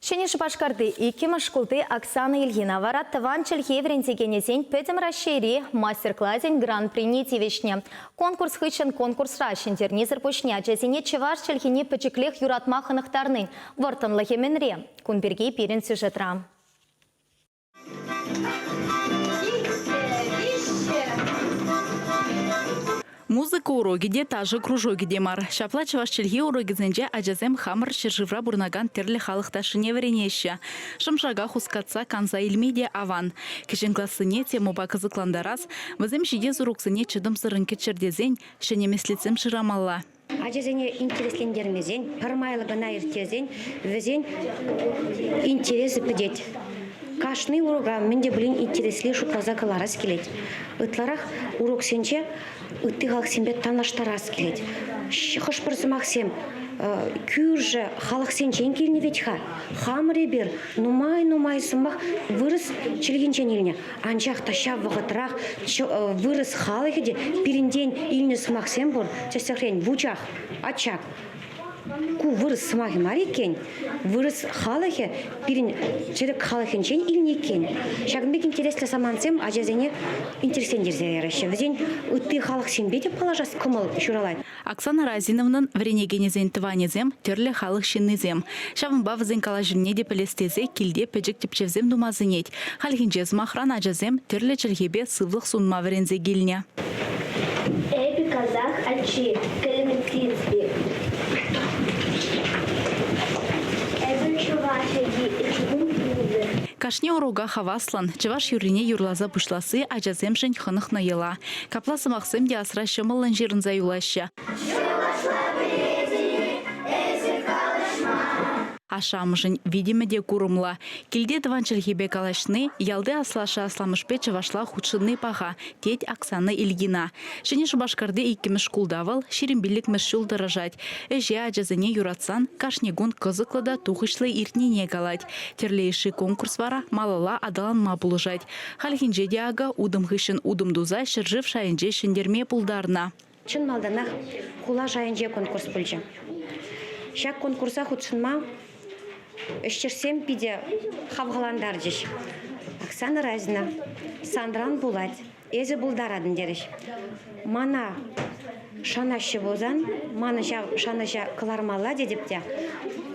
Ҫӗнӗ Шупашкарти иккӗмӗш шкулти Оксана Ильина вара тӑван чӗлхе вӗрентекенӗсен Пӗтӗм Раҫҫейри мастер-класӗн гран-прине тивӗҫнӗ. Конкурс хыҫҫӑн конкурсра ҫӗнтернисӗр пуҫне ачасене чӑваш чӗлхине пӗчӗклех юратма хӑнӑхтарнин вӑрттӑнлӑхӗ мӗнре? Кун пирки пирӗн сюжетра. Музыка урокӗ те, ташӑ кружокӗ те мар. Ҫапла чӑваш чӗлхи урокӗсенче ачасем хамӑр ҫӗршывра пурӑнакан тӗрлӗ халӑх ташшине вӗренеҫҫӗ. Шӑм-шака хускатса канса илме те аван. Кӗҫӗн классене темӑпа кӑсӑклантарас, вӗсем ҫитес уроксене чӑтӑмсӑррӑн кӗтчӗр тесен ҫӗнӗ меслетсем шырамалла. Ачасене интереслентермесен, пӗр майлӑ кӑна ирттерсен вӗсен интересӗ пӗтет. Кашни урока мӗн те пулин интересли шутласа кӑларас килет. Ытларах уроксенче ытти халӑхсемпе танлаштарас килет. Хӑш-пӗр сӑмахсем кӳршӗ халӑхсенчен килнӗ вӗт-ха. Хамӑр эпир нумай-нумай сӑмах вырӑс чӗлхинчен илнӗ. Анчах та ҫав вӑхӑтрах вырӑс халӑхӗ те пирӗнтен илнӗ сӑмахсем пур. Тӗслӗхрен, вучах, очаг. Ку вырӑс сӑмахӗ мар иккен. Вырӑс халӑхӗ пирӗн чӗрӗк халӑхӗнчен илнӗ иккен. Ҫакӑн пек интереслӗ самантсем ачасене интереслентерсе яраҫҫӗ. Вӗсен ытти халӑхсемпе те паллашас кӑмӑл ҫуралать. Оксана Разиновнӑн вӗренекенӗсен тӑванӗсем тӗрлӗ халӑх ҫыннисем. Ҫавӑнпа вӗсен калаҫӑвне те пӗлес тесе килте пӗчӗк тӗпчевсем тума сӗнет. Хальхинче, сӑмахран, ачасем тӗрлӗ чӗлхепе сывлӑх сунма вӗренсе килнӗ. Эпӗ казах ачи, кӗлмӗттицпи. Эпӗ чӑваш ачи, чукун пусӑ. Кашни урока хаваслӑн, чӑваш юррине юрласа пуҫласси ачасемшӗн хӑнӑхнӑ йӑла. Капла сӑмахсем те асра ҫӑмӑллӑн ҫырӑнса юлаҫҫӗ. Ашшӗ-амӑшӗн витӗмӗ те курӑмлӑ. Килте тӑван чӗлхепе калаҫни, ялти аслашшӗ-асламӑшпе чӑвашла хутшӑнни паха, тет Оксана Ильина. Ҫӗнӗ Шупашкарти иккӗмӗш шкулта вӑл 25-мӗш ҫул тӑрӑшать. Ӗҫе ачасене юратсан кашни кун кӑсӑклӑ та тухӑҫлӑ иртнине калать. Тӗрлӗ йышши конкурс вара малалла аталанма пулӑшать. Хальхинче те акӑ утӑм хыҫҫӑн утӑм туса ҫӗршыв шайӗнче ҫӗнтерме пултарнӑ. Чӑн малтанах хула шайӗнче конкурс пулчӗ. Ҫак конкурса хутшӑнма ӗҫтешсем питӗ хавхалантарчӗҫ. Оксана Разина, санран пулать, эсӗ пултаратӑн терӗҫ. Мана шанаҫҫӗ пулсан, манӑн ҫав шанӑҫа кӑлармалла тетӗп те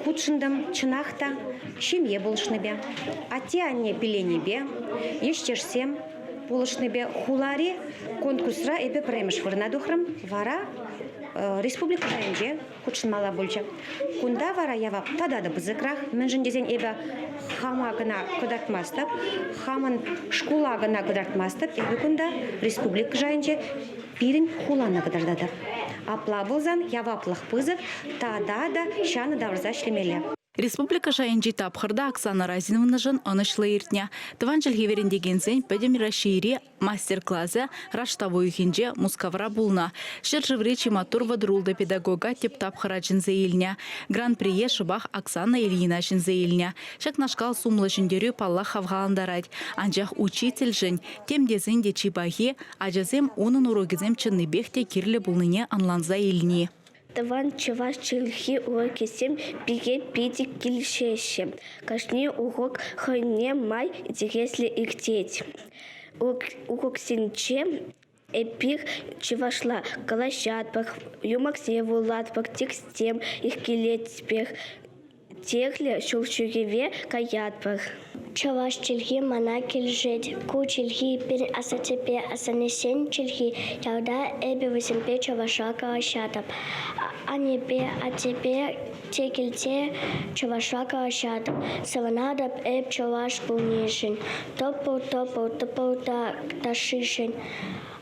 хутшӑнтӑм чӑнах та ҫемье пулӑшнипе, атте-анне пилленипе, ӗҫтешсем пулӑшнипе хулари конкурсра эпӗ пӗрремӗш вырӑна тухрӑм. Вара республика шайӗнче хутшӑнмалла пулчӗ. Кунта вара явап тата та пысӑкрах, мӗншӗн тесен эпӗ хама кӑна кӑтартмастӑп, хамӑн шкула кӑна кӑтартмастӑп, эпӗ кунта республика шайӗнче пирӗн хулана кӑтартатӑп. Апла пулсан яваплӑх пысӑк, тата та ҫанӑ тавӑрса ӗҫлемелле. Республика шайӗнчи тапхӑрта Оксана Разиновнӑшӑн ӑнӑҫлӑ иртнӗ. Тӑван чӗлхе вӗрентекенсен Пӗтӗм Раҫҫейри мастер-класӗ раштав уйӑхӗнче Мускавра пулнӑ. Ҫӗршыври чи маттур вӑтӑрултӑ педагога тӗп тапхӑра чӗнсе илнӗ. Гран-прие шӑпах Оксана Ильина ҫӗнсе илнӗ. Ҫакнашкал сумлӑ ҫӗнтерӳ, паллах, хавхалантарать. Анчах учительшӗн, тем тесен те чи пахи, ачасем унӑн урокӗсем чӑннипех те кирлӗ пулнине ӑнланса илни. Тӑван чӑваш чӗлхи урокӗсем пире питӗ килӗшеҫҫӗ. Кашни урок хӑйне май интереслӗ иртет. Уроксенче эпир чӑвашла калаҫатпӑр, юмахсем вулатпӑр, текстсем йӗркелетпӗр. Тӗрлӗ ҫулҫӳреве каятпӑр. Чӑваш чӗлхи мана килӗшет. Ку чӗлхи пирӗн асаттепе асаннесен чӗлхи. Ялта эпӗ вӗсемпе чӑвашла калаҫатӑп. Аннепе, аттепе те килте чӑвашла калаҫатӑп. Савӑнатӑп эп чӑваш пулнишӗн, тӑпӑл-тӑпӑл тӑпӑлта ташшишӗн.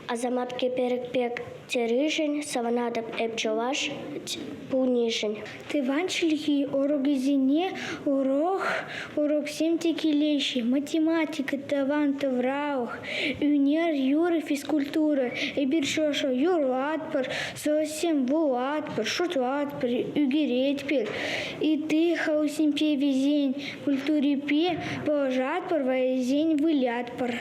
Асамат кӗперӗк пек теришӗн савӑнатӑп эп чӑваш пулнишӗн. Тӑван чӗлхи урокӗсене урок уроксем те килеҫҫӗ: математика, тӑван тавралӑх, ӳнер, юрӑ, физкультура. Эпир шӑршӑ юрлатпӑр, сӑвӑсем вулатпӑр, шутлатпӑр, ӳкеретпӗр. Ытти халӑхсемпе вӗсен культурипе паллашатпӑр, вӑйӑсем вылятпӑр.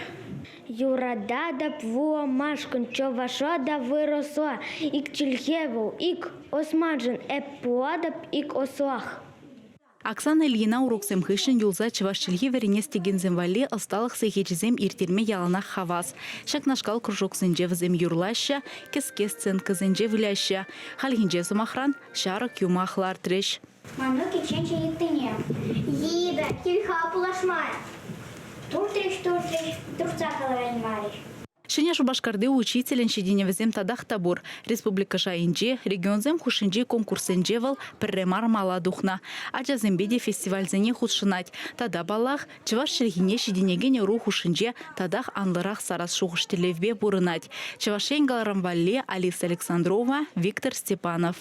Юрататӑп вуламашкӑн чӑвашла та вырӑсла. Ик чӗлхе вӑл, ик ӑсманшӑн эп пулатӑп ик ӑслах. Оксана Ильина уроксем хыҫҫӑн юлса чӑваш чӗлхи вӗренес текенсем валли ӑсталӑх сехечӗсем ирттерме яланах хавас. Ҫакнашкал кружоксенче вӗсем юрлаҫҫӗ, кӗске сценкӑсенче выляҫҫӗ. Хальхинче, сӑмахран, ҫарӑк юмах лартрӗҫ. Мана кичченче йыттине. Йытӑ, кил-ха пулӑшма. Туртрӗҫ-туртрӗҫ, туртса кӑлараймарӗҫ. Ҫӗнӗ Шупашкарти учителӗн ҫитӗнӗвӗсем татах та пур. Республика шайӗнче, регионсем хушшинчи конкурссенче вӑл пӗрре мар мала тухнӑ. Ачасемпе те фестивальсене хутшӑнать. Тата, паллах, чӑваш чӗлхине ҫитӗнекен ӑру хушшинче татах анлӑрах сарас шухӑш-тӗллевпе пурӑнать. Чӑваш Ен кӑларӑм валли Алиса Александрова, Виктор Степанов.